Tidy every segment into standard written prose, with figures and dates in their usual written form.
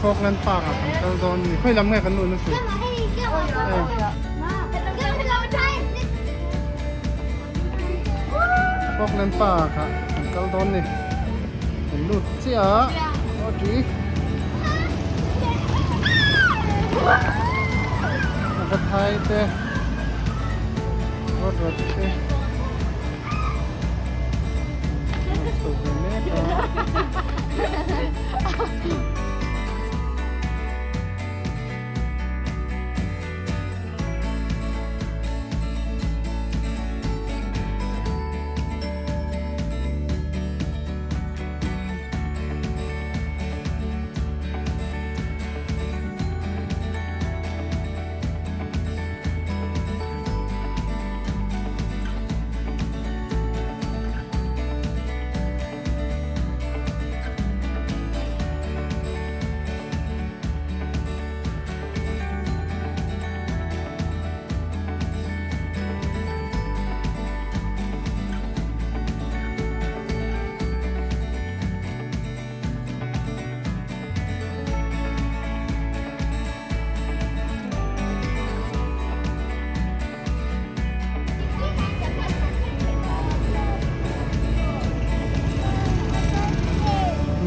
Falkland Park ah kan kal dawn a ni. Khawi lam nge kan luhna chu? Falkland Park ah kan kal dawn a ni. Kan lut chiah a, aw tui. A va thai te, rawt rawt te. Chho ve mek a.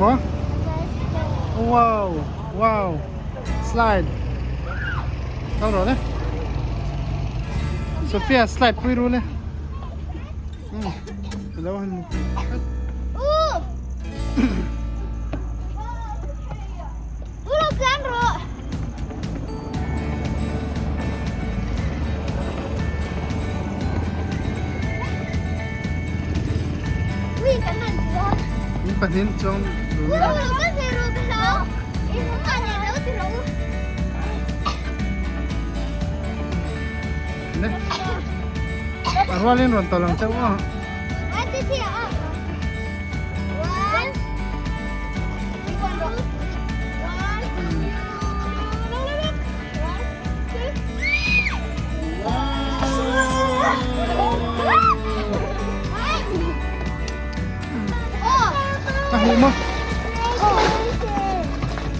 Maw? Wow! Wow! Slide! Kal rawh le. Sophia slide pui ru le. Alo han mu. In pahnih chuang Ne. A rualin rawn tawlh ang chauh a. A hmu maw?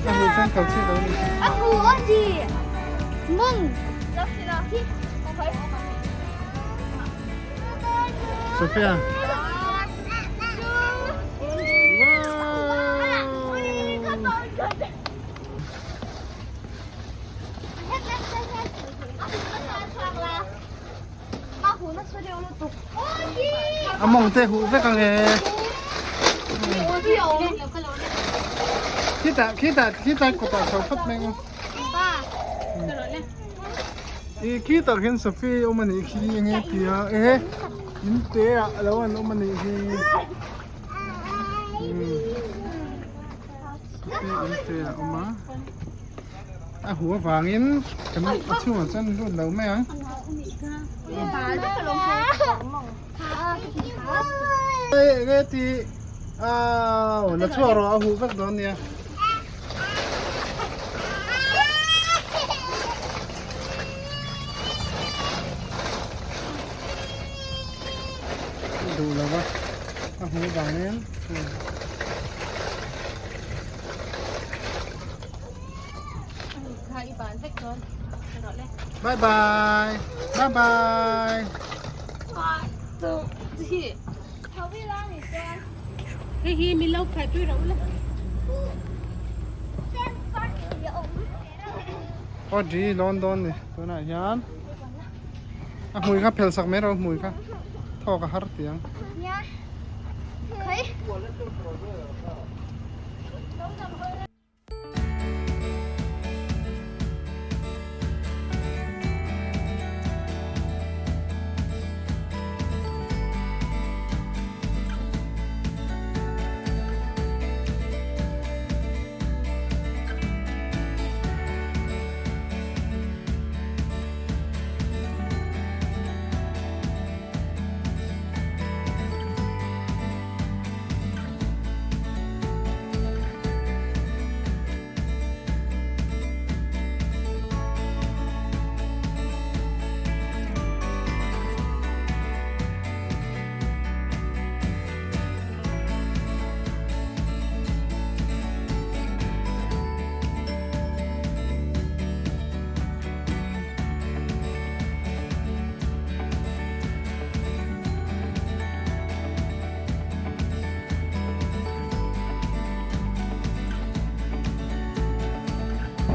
A hmu chuan kal chiah lo a ni. A hmu a ti. Mung. Sophia. A mawng te huh vek ang e. Khitah khitah khitah kawtah chho phawt mai ang. I khi tak hian Sophie awm a nih khi enge tia e in te ah alo an awm a nih hi Sophie in te ah a awm a a huh avangin kan a chhungah chuan lut lo mai ang. Enge ti aw la chhuak rawh a huh vek dawn nia. Duh lo va a hmuh vangin bye bye bye bye Hei hi min lo khai pui rauh la. Audrey lawn dawn ni tunah hian a hmui kha phel sak mai rawh hmui kha thawk a har tiang.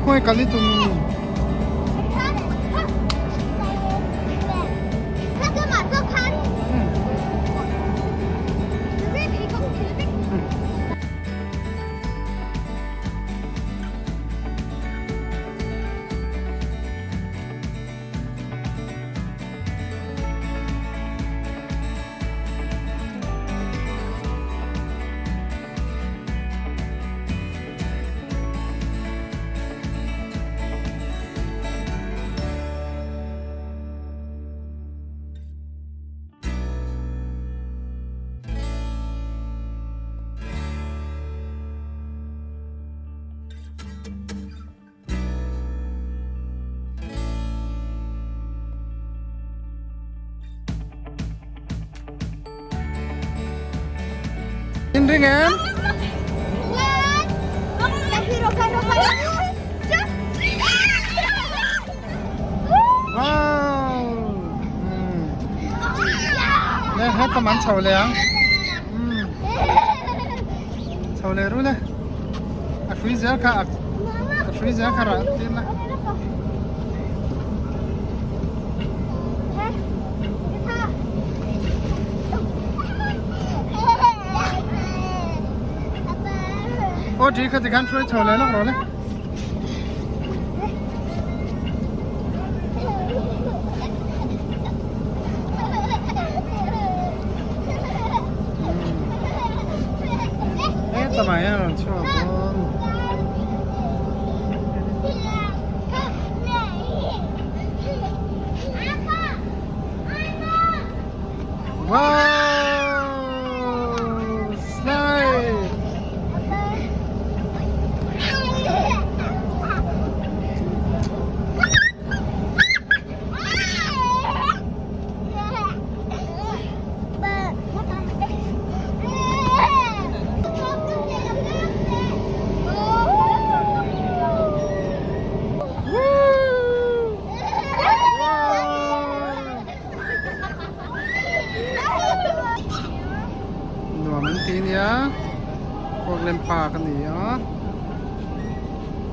Khawi kal i tum? In ring em? Wow! Nè, hết tầm ăn chầu leh ang. Chho leh rul e. A hrui zel kha a hrui zel kha rah tir la. Audrey kha tikhan hruai chho leh lawk rawh le. Hetamah hian a rawn chhuak dawn. Wow! Slide! Nuam an ti nia Portland Park a ni a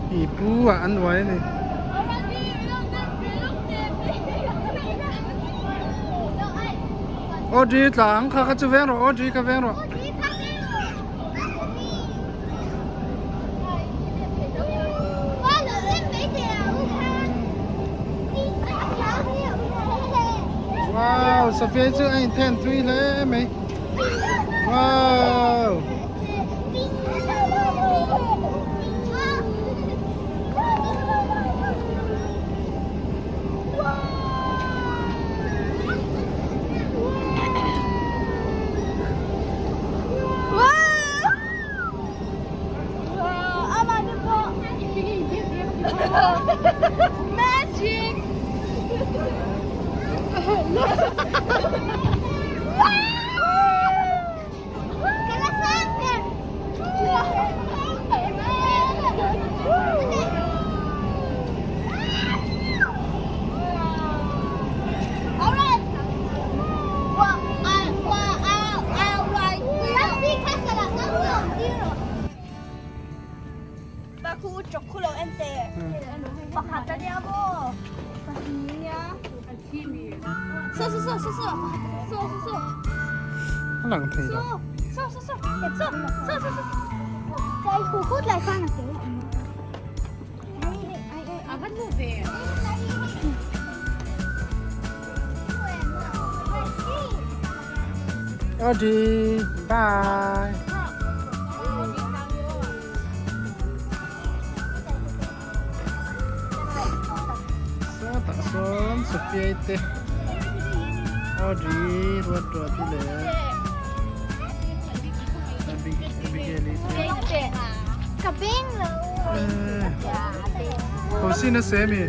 pipu ah an uai a ni. Audrey tla ang kha kha chu veng rawh Audrey kha veng rawh. Wow, Sophia chu a inthen thui hle mai. Wow. Magic! A lang thei lo. Audrey, bye. Sawtah sawn Sophia te Audrey ruat ruat hi leh Abigail te Ka beng lo. Ho sin a se mi.